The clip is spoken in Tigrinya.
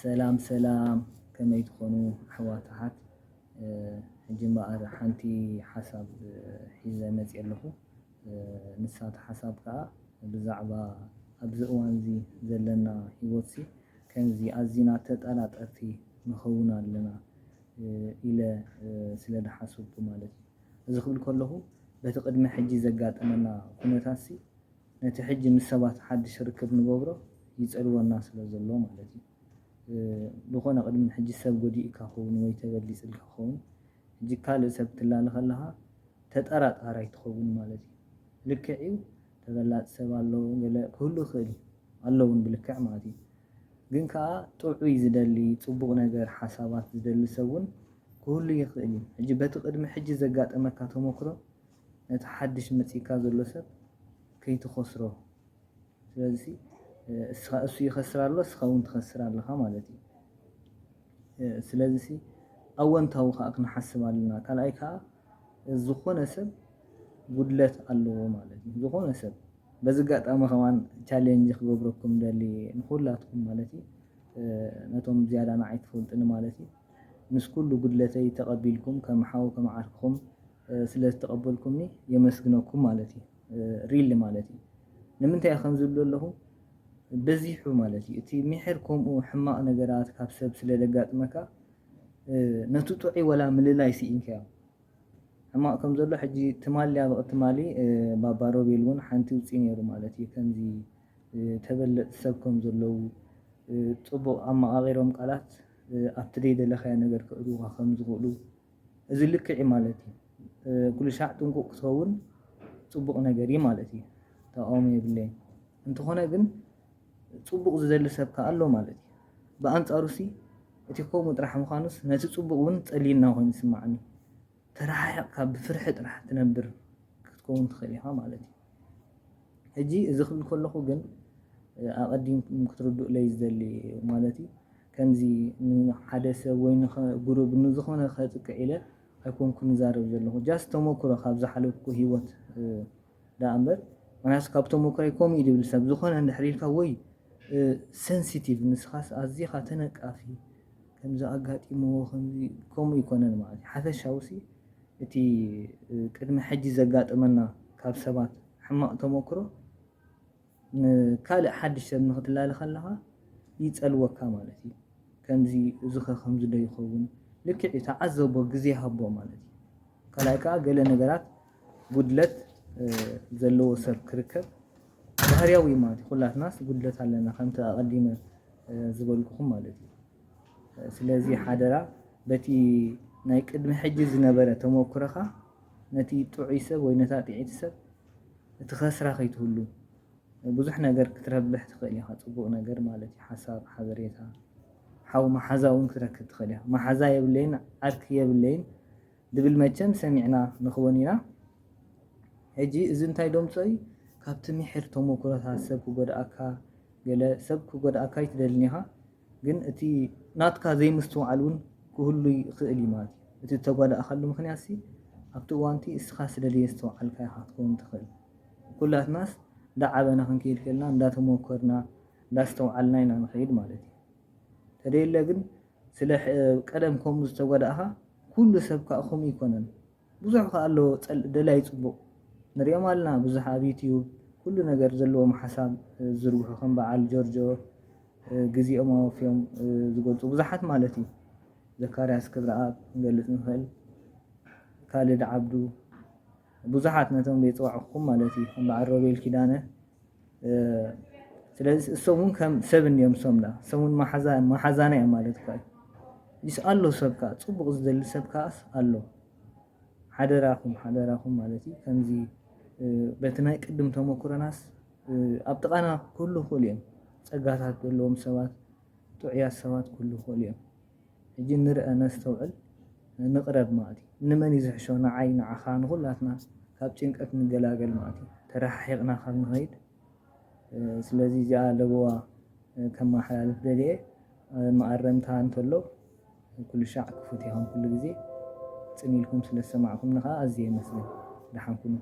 ሰላም ሰላም፣ ከመይ ትኾኑ ኣሕዋት ኣሓት? ሕጂ እምበኣር ሓንቲ ሓሳብ ሒዘ መፅእ ኣለኹ። ንሳ እቲ ሓሳብ ከዓ ብዛዕባ ኣብዚ እዋን እዚ ዘለና ህይወትሲ ከምዚ ኣዚና ተጠራጠርቲ ንኸውን ኣለና ኢለ ስለ ዝሓሰብኩ ማለት እዩ። እዚ ክብል ከለኹ በቲ ቅድሚ ሕጂ ዘጋጠመና ኩነታትሲ ነቲ ሕጂ ምስ ሰባት ሓድሽ ርክብ ንገብሮ ይጸልወና ስለ ዘሎ ማለት እዩ። ዝኾነ ቅድሚ ሕጂ ሰብ ጎዲእካ ኸውን ወይ ተበሊጽልካ ኸውን፣ ሕጂ ካልእ ሰብ ትላለ ከለኻ ተጠራጣራይ ትኸውን ማለት እዩ። ልክዕ እዩ፣ ተበላጺ ሰብ ኣሎ፣ ገለ ክህሉ ይኽእል እዩ፣ ኣሎ እውን ብልክዕ ማለት እዩ። ግን ከኣ ጥዑይ ዝደሊ፣ ጽቡቕ ነገር፣ ሓሳባት ዝደሊ ሰብ እውን ክህሉ ይኽእል እዩ። ሕጂ በቲ ቅድሚ ሕጂ ዘጋጠመካ ተመክሮ ነቲ ሓድሽ መጺእካ ዘሎ ሰብ ከይትኸስሮ። ስለዚ እስኻ፣ እሱ ይኸስር ኣሎ፣ እስኻ እውን ትኸስር ኣለኻ ማለት እዩ። ስለዚ ኣወንታዊ ከዓ ክንሓስብ ኣለና። ካልኣይ ከዓ ዝኾነ ሰብ ጉድለት ኣለዎ ማለት እዩ። ዝኾነ ሰብ፣ በዚ ኣጋጣሚ ከማን ቻሌንጅ ክገብረኩም ደሊ ንኩላትኩም ማለት እዩ፣ ነቶም ዝያዳ ንዓይ ትፈልጡኒ ማለት እዩ፣ ምስ ኩሉ ጉድለተይ ተቐቢልኩም ከም ሓው ከም ዓርክኹም ስለ ዝተቐበልኩምኒ የመስግነኩም ማለት እዩ። ሪሊ ማለት እዩ። ንምንታይ ከም ዝብሎ ኣለኹ፣ በዚሑ ማለት እዩ። እቲ ምሕር ከምኡ ሕማቕ ነገራት ካብ ሰብ ስለ ዘጋጥመካ ነቲ ጥዑይ ወላ ምልላይ ስኢንካዮ። ሕማቕ ከም ዘሎ ሕጂ ትማሊ ኣብ ትማሊ ባባ ሮቤል እውን ሓንቲ ውፅኢ ነይሩ ማለት እዩ። ከምዚ ተበለጥ ሰብ ከም ዘለዉ፣ ፅቡቕ ኣመቓቒሮም ቃላት ኣብቲ ዘይደለኻዮ ነገር ክእትዉኻ ከም ዝኽእሉ፣ እዚ ልክዕ እዩ ማለት እዩ። ኩሉ ሻዕ ጥንቁቕ ክትኸውን ፅቡቕ ነገር እዩ ማለት እዩ። ተቃውሞ የብለይን። እንተኾነ ግን ፅቡቕ ዝደሊ ሰብ ከኣ ኣሎ ማለት እዩ። ብኣንጻሩሲ እቲ ከምኡ ጥራሕ ምዃኑስ ነቲ ፅቡቕ እውን ጸሊልና ኮይኑ ይስማዓኒ። ተረሓሒቕካ ብፍርሒ ጥራሕ ትነብር ክትከውን ትኽእል ኢኻ ማለት እዩ። ሕጂ እዚ ክብል ከለኹ ግን ኣቐዲምኩም ክትርድኡለይ ዝደሊ ማለት እዩ። ከምዚ ንሓደ ሰብ ወይ ንኸ-፣ ጉሩብ ንዝኾነ ከጥቅዕ ኢለ ኣይኮንኩን ዝዛረብ ዘለኹ። ጃስት ተመክሮ ካብ ዝሓለፍኩ ህይወት ደኣ እምበር፣ ምክንያቱ ካብ ተመክሮይ ከምኡ እዩ ዝብል ሰብ ዝኾነ እንድሕር ኢልካ ወይ ሰንሲቲቭ፣ ንስኻስ ኣዚኻ ተነቃፊ፣ ከምዚ ኣጋጢምዎ፣ ከምዚ፣ ከምኡ ይኮነን ማለት እዩ። ሓፈሻውሲ እቲ ቅድሚ ሕጂ ዘጋጠመና ካብ ሰባት ሕማቕ ተመክሮ ንካልእ ሓድሽ ሰብ ንክትላለ ከለኻ ይጸልወካ ማለት እዩ። ከምዚ፣ እዚ ኸ ከምዚ ዶ ይኸውን? ልክዕ እዩ፣ ተዓዘቦ፣ ግዜ ሃቦ ማለት እዩ። ካልኣይ ከኣ ገለ ነገራት ጉድለት ዘለዎ ሰብ ክርከብ ባህርያዊ እዩ ማለት እዩ። ኩላትናስ ጉድለት ኣለና፣ ከምቲ ኣቐዲመ ዝበልኩኹም ማለት እዩ። ስለዚ ሓደራ በቲ ናይ ቅድሚ ሕጂ ዝነበረ ተመኩሮኻ ነቲ ጥዑይ ሰብ ወይ ነታ ጥዕይቲ ሰብ እቲ ኸስራ ከይትህሉ። ብዙሕ ነገር ክትረብሕ ትኽእል ኢኻ፣ ጽቡቕ ነገር ማለት እዩ። ሓሳብ፣ ሓበሬታ፣ ሓው መሓዛ እውን ክትረክብ ትኽእል ኢኻ። መሓዛ የብለይን፣ ዓርኪ የብለይን ድብል መቸም ሰሚዕና ንኽወን ኢና። ሕጂ እዚ እንታይ ደምጾ እዩ? ካብቲ ምሒር ተመኩሮታት ሰብ ክጎድኣካ፣ ገለ ሰብ ክጎድኣካ ኣይትደልን ኢኻ። ግን እቲ ናትካ ዘይምስትውዓል እውን ክህሉ ይኽእል እዩ ማለት እዩ። እቲ እተጓዳእካሉ ምኽንያትሲ ኣብቲ እዋንቲ እስኻ ስለ ዘየስተውዓልካ ኢኻ ክትከውን ትኽእል። ኩላትናስ እንዳዓበና ክንከይድ ከለና እንዳተመኮርና እንዳስተውዓልና ኢና ንኸይድ ማለት እዩ። ተደየለ ግን ስለ ቀደም ከምኡ ዝተጓዳእኻ ኩሉ ሰብ ከዓ ከምኡ ይኮነን። ብዙሕ ከዓ ኣሎ ደላይ ፅቡቕ ንሪኦም ኣለና። ብዙሕ ኣብ ዩትዩብ ኩሉ ነገር ዘለዎም ሓሳብ ዝዝርግሑ ከም በዓል ጆርጆ ግዜኦም ኣወፍዮም ዝገልፁ ብዙሓት ማለት እዩ። ዘካርያስ ክብረኣብ ክንገልፅ ንኽእል፣ ካልድ ዓብዱ፣ ብዙሓት ነቶም ዘይፀዋዕኹም ማለት እዩ። ከም በዓል ሮቤል ኪዳነ። ስለዚ እሶም እውን ከም ሰብ እንዲዮም፣ እሶም ዳ እሶም እውን መሓዛና እዮም ማለት እኳ እዩ። ይስ ኣሎ ሰብ ከዓ፣ ፅቡቕ ዝደሊ ሰብ ከዓስ ኣሎ። ሓደራኹም፣ ሓደራኹም ማለት እዩ። ከምዚ በቲ ናይ ቅድም ተመክሮናስ ኣብ ጥቓና ክህሉ ይኽእሉ እዮም። ፀጋታት ዘለዎም ሰባት፣ ጥዑያት ሰባት ክህሉ ይኽእሉ እዮም። ሕጂ ንርአ፣ ነስተውዕል፣ ንቕረብ ማለት እዩ። ንመን እዩ ዝሕሾ? ንዓይ፣ ንዓኻ፣ ንኹላትና ካብ ጭንቀት ንገላገል ማለት እዩ። ተረሓሒቕና ካብ ንኸይድ። ስለዚ እዚኣ ለበዋ ከመሓላልፍ ደልየ። መኣረምታ እንተሎ ኩሉ ሻዕ ክፉት ኢኹም፣ ኩሉ ግዜ ጽን ኢልኩም ስለ ዝሰማዕኩምኒ ከኣ ኣዝየ የመስግን። ደሓን ኩኑ።